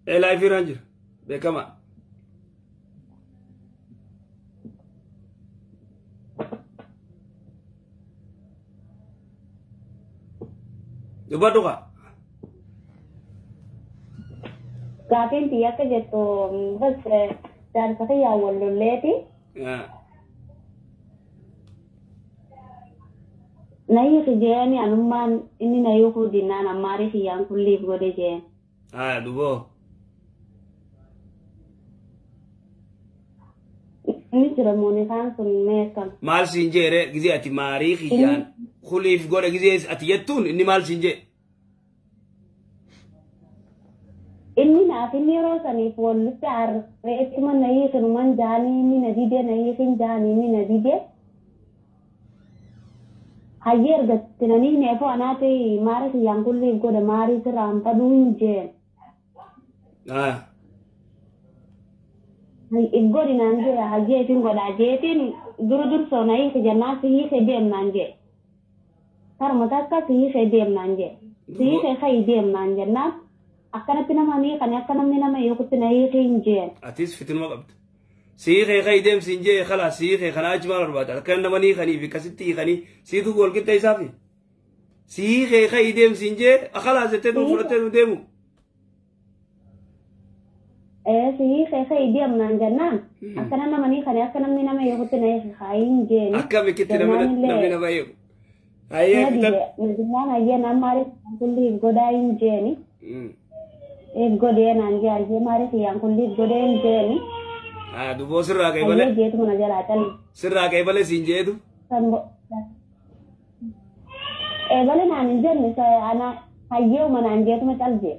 Live irraan jira. Beekamaa. Dubbadhu kaa. Gaafiin tiyya akka jettu bas jaarsa kiyyaa wal lolleeti. Na hiiki jeeni anummaan inni na hiikuu dinnaan ammaarii kiyyaan kulliif godhe jeen. Haa duboo. Inni jira moonikaan sun mee akkam. Maal siin jeere gizee ati maarii kiyyaan kuliif godhe gizee ati jettuun inni maal siin jee? Inni naaf inni yeroo saniif walitti aarreettuma na hiikinuman jaanii inni na didee na hiikin jaanii inni na didee. Hayyee ergatti na hiineefoo anaati maara kiyyaan kulliif godhe maarii sirraa hin fadhuu hin jeen. Godhi naan jee hayyee isin godhaa jeetiin dura dursoo na hiiki jennaan si hiike deemnaan jee. Karuma takka si hiike deemnaan jee. Si hiike kayi deemnaan jennaan akkanatti nama hiikani akka namni nama hiikutti na hiiki hin jeen. Atis fitinuma qabda. Si hiike kayi deemsi hin jee kalaas si hiike kanaa achi maal barbaada? Akka nama hiikanii fi akkasitti hiikanii siitu wal qixxa isaafi. Si hiike kayi deemsi hin jee kalaas jettee nu fudhattee nu deemu. Si hiike kayi deemnaan jennaan akkana nama hiikani akka namni nama hiikutti na hiiki kayi hin jeen. Akka bikkitti namni nama hiiku. Hayyee fitan. Jennaan hayyee naan maaliif kulliif godhaa hin jeeni. Godhee naan jee hayyee maaliif kiyyaan kulliif godhee hin jeeni. Duboo sirraa ka'e malee. Hayyee jeetuma na jalaa cali. Sirraa ka'e malee siin jeetu. Eebale naan hin jenne ana hayyeuma naan jeetuma cal jee.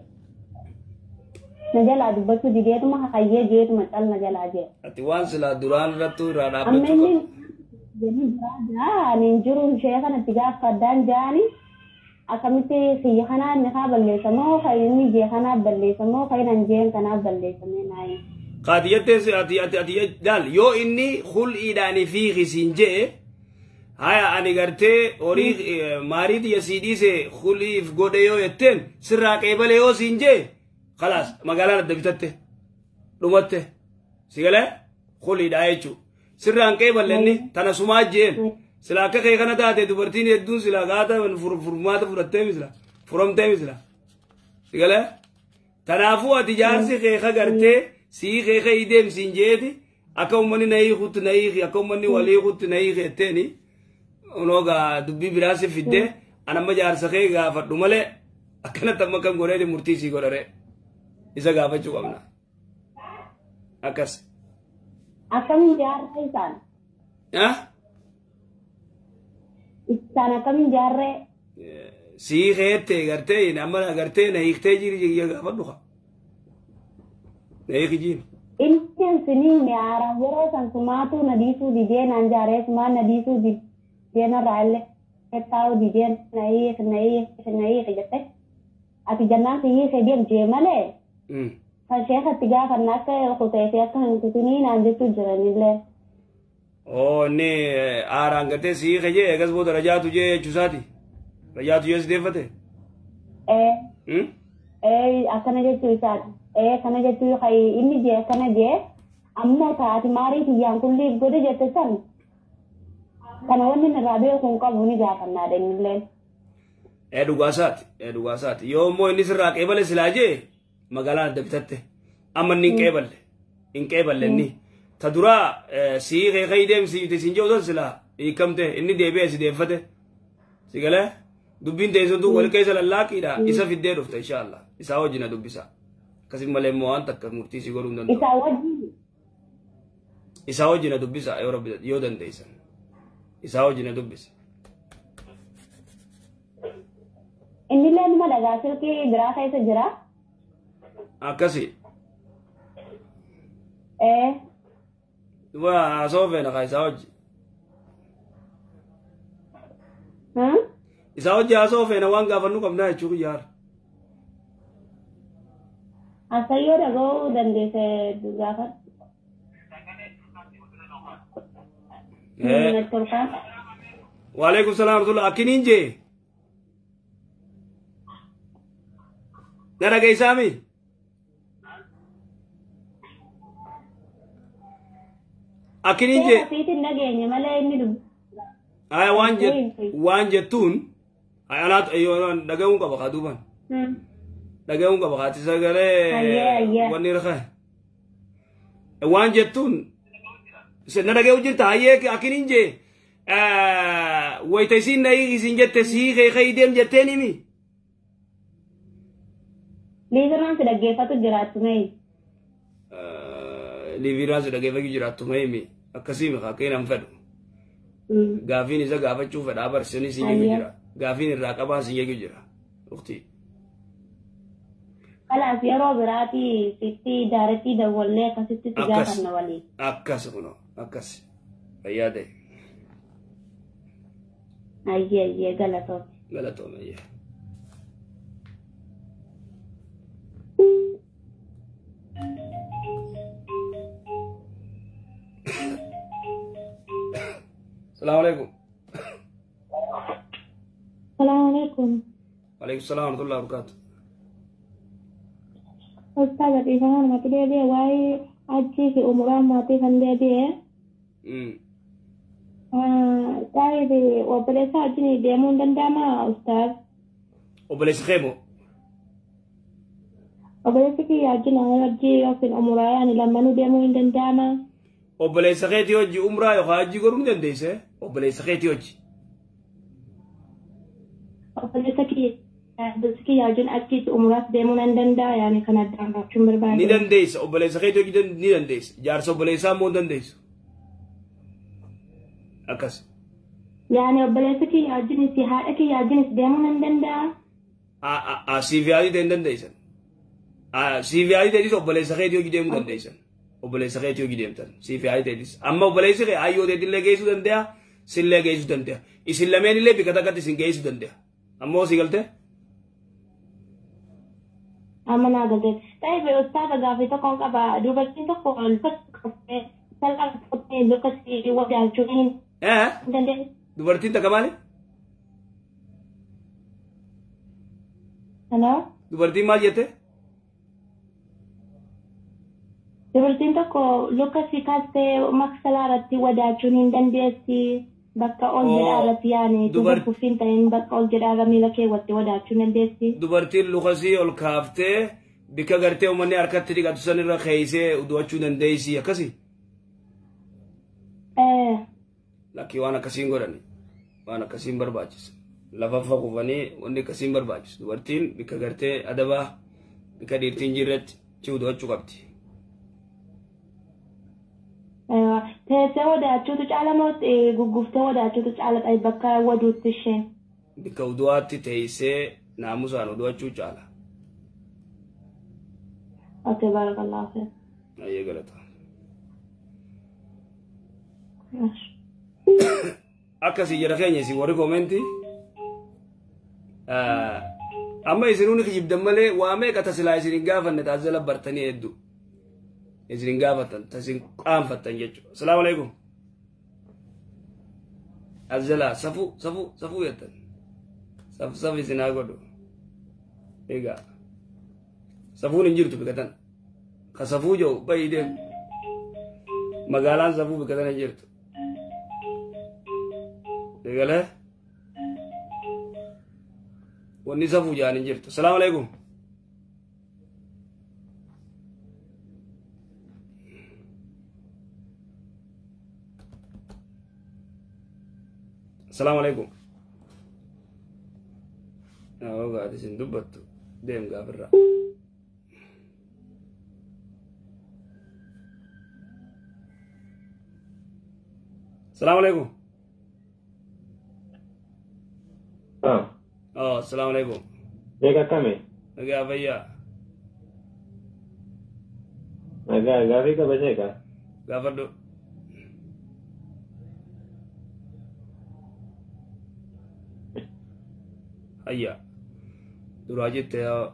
Na jalaa dubbachuu dideetuma hayyee jeetuma cal na jalaa jee. Ati waan silaa duraan irrattuu irraa Amma dhaabbachuu inni qabda. jenni biraa ani hin jiru ishee kanatti gaaffadhaan jaani akkamitti kiyya kanaa inni kaa balleessamoo kan inni jee kanaa balleessamoo kan inni jeen kanaa balleessamee naayi. Kaati jettee ati ati ati daal yoo inni hul'iidhaanii fiigi siin jee haya ani gartee horii maarii tiyya sii dhiise hul'iif godhe yoo jetteen sirraa qeebale yoo siin jee khalaas magaalaan adda bitatte dhumatte si galee hul'iidhaa jechuudha. Sirraan qeeballe inni tana sumaa jeen sila akka kee kana taate dubartiin hedduun sila gaata furmaata fudhattee misila furamtee misila si galee tanaafuu ati jaarsi kee ka gartee sii kee kee deemsiin jeeti akka uummanni na hiikutti na hiiki akka uummanni wal hiikutti na hiiki jetteeni unoo gaa dubbii biraa si fiddee an amma jaarsa kee gaafadhu malee akkanatti amma kam godheeti murtii sii godhare isa gaafachuu qabna akkas. Akkamiin jaarree isaan? Isaan akkamiin jaarree? Sii keette gartee amma gartee na hiiktee jiri jiri gaafadhu kaa. Na hiiki jiin. Inni siniin yaara yeroo san sumaatu na dhiisuu didee naan jaaree sumaan na dhiisuu didee narraa illee taa'uu didee na hiiki na hiiki na hiiki jette. Ati jennaan si hiike deem jee malee. Kan sheekatti gaafanna akka kutee fi akka hin kutinii naan jechuu jiranillee. Oo inni aaraan gartee si hiike jee eegas booda rajaatu jee jechuusaati. Rajaatu jee si deeffate. Akkana jechuu isaati. Akkana jechuu inni jee akkana jee ammoo taati maarii kiyyaan kulliif godhe jette san kana wanni irraa beeku hin qabu ni gaafannaa dhennillee. Dhugaasaati. Dhugaasaati. Yoo immoo inni sirraa qeebale silaa jee magaalaan adda bitatte amma inni hin qeeballe hin qeeballe inni ta duraa sii keekee deemsiifte siin jedhu san silaa hiikamte inni deebi'ee si deeffate si galee dubbiin teessumtuu wal keessa lallaaqiidha isa fiddee dhufte inshaallah isaa wajjin dubbisa akkasin malee immoo waan takka murtii si godhuu hin danda'u. Isaa wajjin. Isaa wajjin dubbisa yoo rabbi yoo dandeessan isaa wajjin dubbisa. Inni illee numa dhagaa silkii biraa keessa jira. Akkasi. Duba haasawaa feena kaa isaa wajji. Isaa wajji haasawaa feena waan gaafannu qabnaa jechuu kiyyaara. Hasayyoo dhaga'uu dandeesse gaafadhu. Waalaikum salaam warahmatullah akkiniin jee. Na dhageessaami? Akkiniin jee. Fiitiin dhageenye malee inni dubbi. Aya waan jettuun anaat dhaga'uun qaba kaa duuban. Dhaga'uun qaba kaati sagalee wanni rakaa. Waan jettuun na dhaga'uu jirta hayyee akkiniin jee wayita isiin na isin jette sii kee deem jetteen himi. Liiviraan si dhaggeeffatu jiraattu mee? Liiviraan si dhaggeeffatu jiraattu mee himi akkasii akka hin fedhu. Gaafiin isa gaafachuu fedhaa barsiisanii si jeeku jira. Gaafiin irraa qabaa si jeeku jira. Ukti. Kalaas yeroo biraati sitti daaretti dawwallee akkasitti si gaafanna waliin. Akkas kunoo akkas. Fayyaa ta'e. Ayyee ayyee galatoome. Galatoome ayyee. السلام عليكم. السلام عليكم. وعليكم السلام ورحمة الله وبركاته. أستاذ إيفان ما تدري واي أجي في أمور ما تفهم دي. طيب وبلس أجي ديمون دندما أستاذ. وبلس خيمو. وبلس كي أجي أجي في الأمور يعني لما نديمون دندما. Obboleessa keetii hojii umraa yookaan hajji godhuu ni dandeessee? Obboleessa keetii hojii. Obboleessa kiyya wajjin achitti umraas deemuu nan danda'a yaani kan addaan baachuun barbaade. Ni dandeessa obboleessa keetii hojii ni dandeessa. Jaarsa obboleessaa immoo ni dandeessu. Akkas. Yaani obboleessa kiyya wajjinis haadha kiyya wajjinis deemuu nan danda'a. Siif yaadii ta'e hin dandeessan. Siif yaadii ta'e obboleessa keetii hojii deemuu dandeessan. Obboleessa keetii hojii deemtan siif yaadii ta'etis amma obboleessi kee ayyoo ta'etillee geessuu danda'a sillee geessuu danda'a isin lameen illee bika takkatti isin geessuu danda'a ammoo si galtee. Amma naa galtee ta'ee ustaaza gaafii tokkoon qaba dubartiin tokko lukkatti wadaachuu hin dandeessu. Dubartiin takka maali? Hello? Dubartiin maal jette? Dubartiin tokko luka si kaastee maksalaa irratti wadaachuun hin dandeessi. Bakka ol jedhaa irratti yaani dubartiin ta'in bakka ol jedhaa irra miila keewwattee wadaachuu hin dandeessi. Dubartiin lukasii ol kaaftee bikka gartee uummanni harkatti dhiqatu sanirra keeysee udu'achuu dandeessi akkasi. Lakkii waan akkasiin godhani waan akkasiin barbaachisa. Lafa faqufanii wanni akkasiin barbaachisu. Dubartiin bikka gartee adabaa bikka dhiirtiin jirretti ci udu'achuu qabdi. Teessee wadaachuutu caala moo gugguftee wadaachuutu caala ta'e bakka waduutti isheen? Bikka udu'aatti teessee naamusaan udu'achuu caala. Ate barakallahu fiik. Ayyee galata. Akkasii jara keenya isin warri koomentii amma isinuun kijibdan malee waa meeqa tasilaa isin hin gaafanne taasisa bartanii hedduu. Isin gaafatan tasin qaanfattan jechuudha. Asalaamu alaikum. Azjalaa safuu safuu safuu jettan. Saf saf isin haa godhu. Egaa safuun hin jirtu bikka tana. Ka safuu jiru bayi deemu. Magaalaan safuu bikka tana hin jirtu. Egalee wanni safuu jaan hin jirtu. Asalaamu alaikum. Assalamu alaikum. Gaati isin dubbattu deem gaafirraa. Assalamu alaikum. Assalamu alaikum. Eega kame? Nagaa fayyaa. Nagaa gaafii qaba sheeka. Gaafadhu. Hayya. Duraa jette yaa.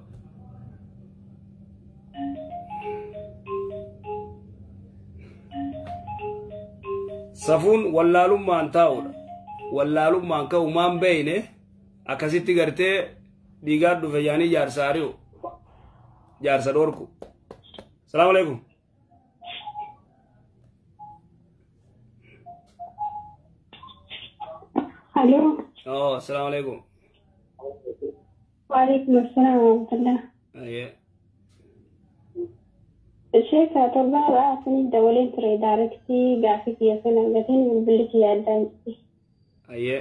Safuun wallaalummaan taa'uudha. Wallaalummaan ka'u maan beeyne akkasitti gartee dhiigaa dhufe yaanii jaarsa ari'u. Jaarsa dhorku. Salaamu alaikum. Aloo. Oh, assalaamu alaikum. Waalaikum assalam warahmatullah. Ayyee. Sheeka torbaadha asinii dabaleen ture daarektii gaafii kiyya sana argateen bilbilli kiyya addaan jirti. Ayyee.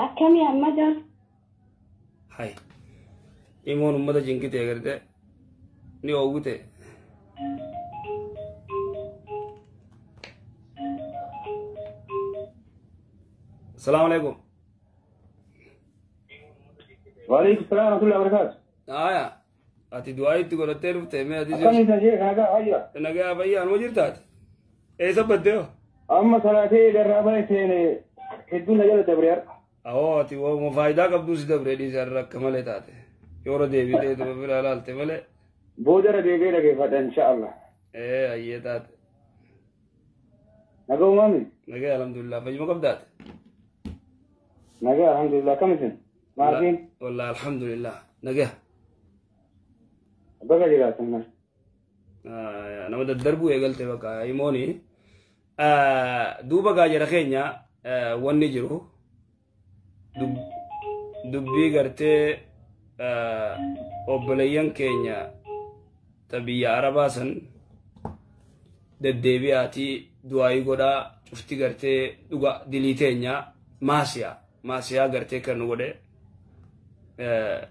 Akkamii amma jaa? Hay. Imoon uummata jinkite agartee ni oowwite. Assalaamu alaikum. Waalaikum salaam warahmatullahi wabarakatuh. Aya. Ati du'aa itti godhattee dhufte mee ati Akkam isa sheeka nagaa fayyaa. Nagaa fayyaa anuma jirtaati. Eessa baddee hoo? Amma salaatee garraa bane seene hedduun na jala dabre har'a. Awoo ati waanuma faayidaa qabduu si dabre dhiise har'a akka malee taate. Yoora deebitee tuma bira ilaalte malee. Booda irra deebi'ee dhageeffadha insha Allah. Ee ayyee taate. Nagaa uumamni? Nagaa alhamdulillah fayyuma qabdaate. Nagaa alhamdulillah akkam isin? Maatiin? Wallah alhamdulillah nagaa. Baga jiraatan. Nama daddarbuu eegalte bakka himooni. Duuba gaa jara keenya wanni jiru dubbii gartee obboleeyyan keenya ta biyya Arabaa san deddeebi'aatii du'aayii godhaa cufti gartee dhuga dilii teenya maasiyaa gartee kan nu godhe.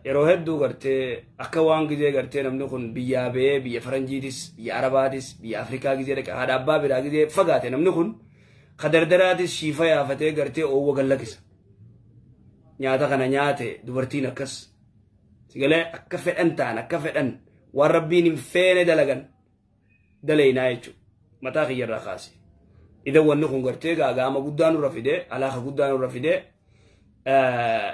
Yeroo hedduu gartee akka waan gizee gartee namni kun biyyaa ba'ee biyya faranjiitis biyya Arabaatis biyya Afrikaa gizee dhaqe haadha abbaa biraa gizee fagaate namni kun kadardaratis shiifa yaafatee gartee oowwa gallakisa. Nyaata kana nyaate dubartiin akkas sigalee akka fedhan ta'an akka fedhan waan rabbiin hin feene dalagan dalaynaa jechuudha. Mataa kiyyarraa kaase. Idan wanni kun gartee gaagaama guddaa nurra fidee alaaka guddaa nurra fidee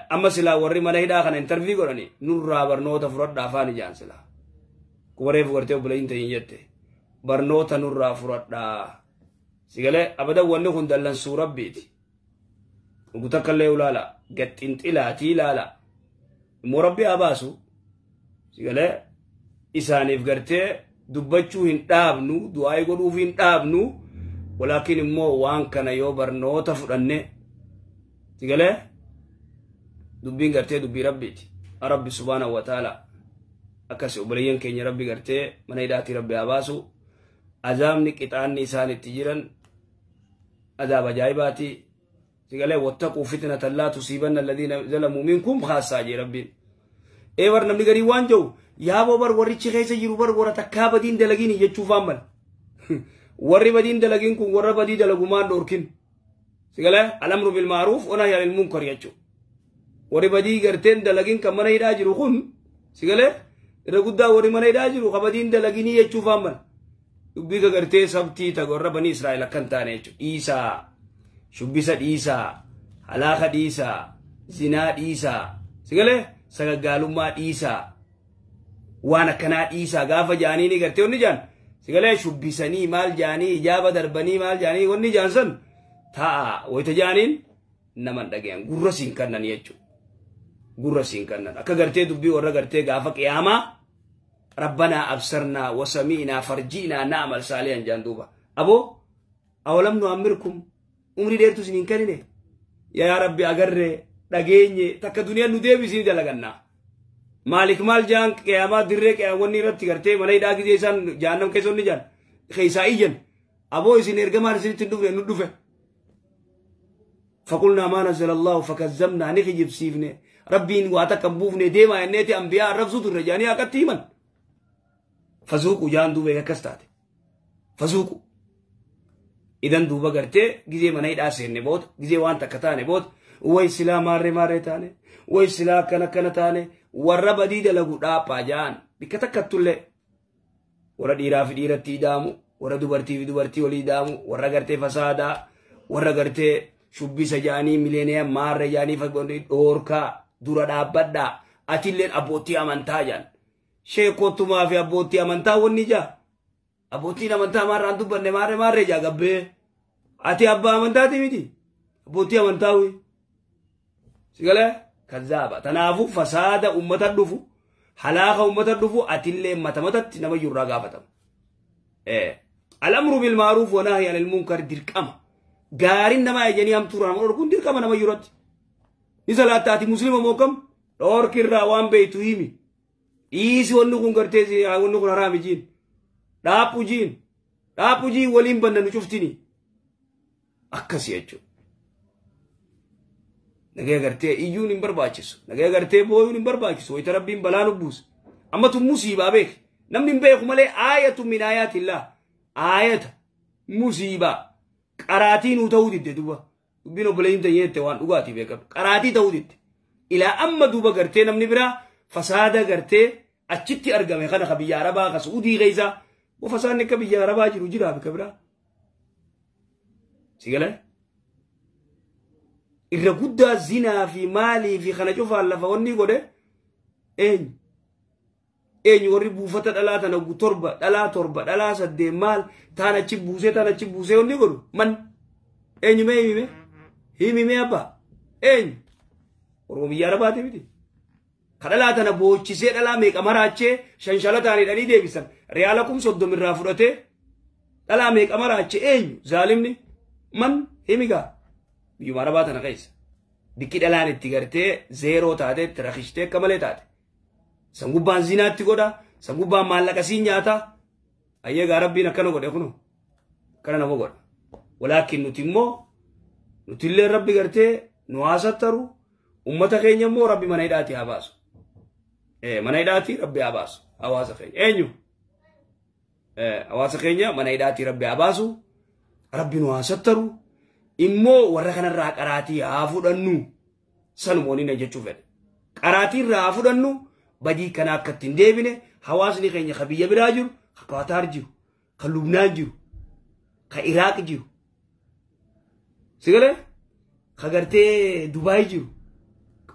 amma silaa warri mana hidhaa kana intarvii godhani nurraa barnoota fudhadhaa afaan ijaan silaa. Kubareef gartee obboleeyyiin ta'in jette barnoota nurraa fudhadhaa. Sigalee abadan wanni kun dallansuu rabbiiti. Ugu takka illee ilaala gaxxinxilaatii ilaala. Immoo rabbi haa baasu. Sigalee isaaniif gartee dubbachuu hin dhaabnu du'aayii godhuuf hin dhaabnu walaakin immoo waan kana yoo barnoota fudhanne sigalee dubbiin gartee dubbii rabbiiti. Rabbi subhaanahu wa ta'ala akkasi obboleeyyan keenya rabbi gartee mana hidhaatii rabbi haa baasu. Azaabni qixaanni isaan itti jiran azaaba ajaa'ibaati. Sigalee wattaquu fitnatan laa tusiibanna alladhiina zalamuu minkum khaassaa jee rabbiin. Ee bar namni garii waan jiru yaaboo bar warrichi keessa jiru bar warra takkaa badiin dalagiin jechuuf ammal. Warri badiin dalagiin kun warra badii dalagumaan dhorkin. Sigalee alamru bil ma'ruuf wa nahyi anil munkar jechuudha. Warri badii garteen dalagiin kan mana hidhaa jiru kun sigalee irra guddaa warri mana hidhaa jiru kan badiin dalaginii jechuuf ammal. Dubbii ka gartee sabtii ta warra banii Israa'el akkan taane jechuudha. Dhiisaa, shubbisa dhiisaa, halaaka dhiisaa, zinaa dhiisaa, sigalee sagaggaalummaa dhiisaa, waan akkanaa dhiisaa gaafa jaanii ni gartee wanni jaan sigalee shubbisanii maal jaanii ijaaba darbanii maal jaanii wanni jaan san ta'a wayita jaaniin naman dhagayan gurra siin kannan jechuudha. Gurra siin kannan akka gartee dubbii warra gartee gaafa qiyaamaa rabbanaa absarnaa wasamiinaa farjiinaa na'amal saalihan jaan duuba. Aboo awalam nu amirkum umrii dheertu isiniin kennine yaa rabbi agarree dhageenye takka duniyaan nu deebisii dalagannaa. Maalik maal jaan qiyaamaa dirree qiyaawwanni irratti gartee mana hidhaa gizee isaan jahannam keessa onni jaan keessaa iyyan aboo isin ergamaan isinitti hin dhufne nu dhufe. Faqulnaa maa nazzala Allahu fakazzabnaa ni kijibsiifne rabbiin waa takka hin buufne deemaa jenneeti ambiyaa arrabsuu turre jaanii akkatti himan. Fazuuqu jaan duuba akkas taate. Fazuuqu. Idan duuba gartee gizee mana hidhaa seenne booda gizee waan takka taane booda way silaa maarree maarree taane way silaa akkana akkana taane warra badii dalagu dhaaphaa jaan bikka takkatullee warra dhiiraa fi dhiiratti hidhaamu warra dubartii fi dubartii walii hidhaamu warra gartee fasaadaa warra gartee shubbisa jaanii mileeniyaa maarree jaanii dhoorkaa dura dhaabbadhaa atilleen abbootii amantaa jaan sheekottumaa fi abbootii amantaa wanni jaa abbootiin amantaa maarraan dubbanne maarree maarree jaa gabbee ati abbaa amantaati miti abbootii amantaa wi sigalee kazaaba tanaafu fasaada ummata dhufu halaaka ummata dhufu atillee mata matatti nama jirraa gaafatama. Al-amru bil ma'ruuf wa nahyi anil munkar dirqama. Gaariin namaa ejjanii hamtuura nama dhorkuun dirqama nama yerootti. Ni salaattaati muslima mookam dhorkirraa waan beektu himi. Dhiisi wanni kun gartee wanni kun haraami jiin. Dhaaphu jiin. Dhaaphu jiin waliin banna nu cuftini. Akkasii jechuudha. Nagaya gartee iyyuun hin barbaachisu. Nagaya gartee booyuun hin barbaachisu. Wayita rabbiin balaa nu buuse. Amma tun musiibaa beeki. Namni hin beeku malee aayatu min aayaatillah. Aayata musiibaa. Qaraatii nuu ta'uu didde duuba. Dubbiin obboleeyyiin ta'ee jette waan dhugaatii beekamu. Qaraatii ta'uu didde. Ilaa amma duuba gartee namni biraa fasaada gartee achitti argame kana ka biyya Arabaa ka Suudii keessa. Boo fasaadni akka biyya Arabaa jiru jiraa bika biraa. Si galee? Irra guddaa zinaa fi maalii fi kana cufaan lafa wanni godhe eenyu? Eenyu warri buufata dhalaa tana torba dhalaa torba dhalaa saddeet maal taan achi buusee taan achi buusee wanni godhu man eenyu mee himime himime abbaa eenyu Oromoo biyya Arabaati miti. Ka dhalaa tana boochisee dhalaa meeqa maraachee shanshala taanii dhanii deebisan riyaala 30,000 irraa fudhatee dhalaa meeqa maraachee eenyu zaalimni man himigaa biyyuma Arabaa tana keessa. Bikki dhalaan itti gartee zeeroo taate itti rakishtee akka malee taate. Sangubbaan zinaatti godha, sangubbaan maallaqa siin nyaata. Ayyeegaa rabbiin akkana godhe kunu akkana nama godha. Walaakin nuti immoo nuti illee rabbi gartee nu haasattaru ummata keenya immoo rabbi mana hidhaatii haa baasu. Mana hidhaatii rabbi haa baasu hawaasa keenya. Eenyu? Hawaasa keenya mana hidhaatii rabbi haa baasu. Rabbi nu haasattaru. Immoo warra kanarraa qaraatii haa fudhannu. Sanuma waliin jechuu fedhe. Qaraatii irraa haa fudhannu. Badii kana akka ittiin deebine hawaasni keenya ka biyya biraa jiru, ka Qaataar jiru, ka Lubnaan jiru, ka Iraaq jiru. Si galee? Ka gartee Dubaay jiru.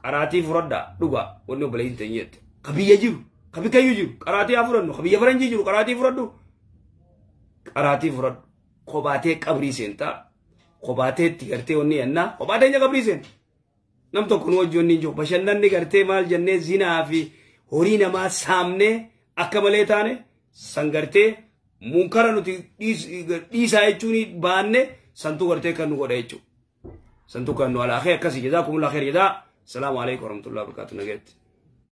Qaraatii fudhadhaa dhugaa wanni obboleeyyiin ta'in jette. Ka biyya jiru, ka bikkayyuu jiru, qaraatii haa fudhannu. Ka biyya faranjii jiru, qaraatii fudhadhu. Qaraatii fudhadhu. Kophaatee qabrii seentaa. Kophaatee itti gartee wanni yennaa. Kophaatee ija qabrii seenta. Nam tokko nu wajji wanni hin jiru. Bashannanni gartee maal jennee zinaa fi horii namaa saamnee akka malee taane san gartee munkara nuti dhiisaa jechuun baanne santuu gartee kan nu godha jechuudha. Santuu kan nu alaakee akkasii jazaakumullahu khair jazaa. Salaamu alaikum warahmatullahi wabarakatuh. Nageetti.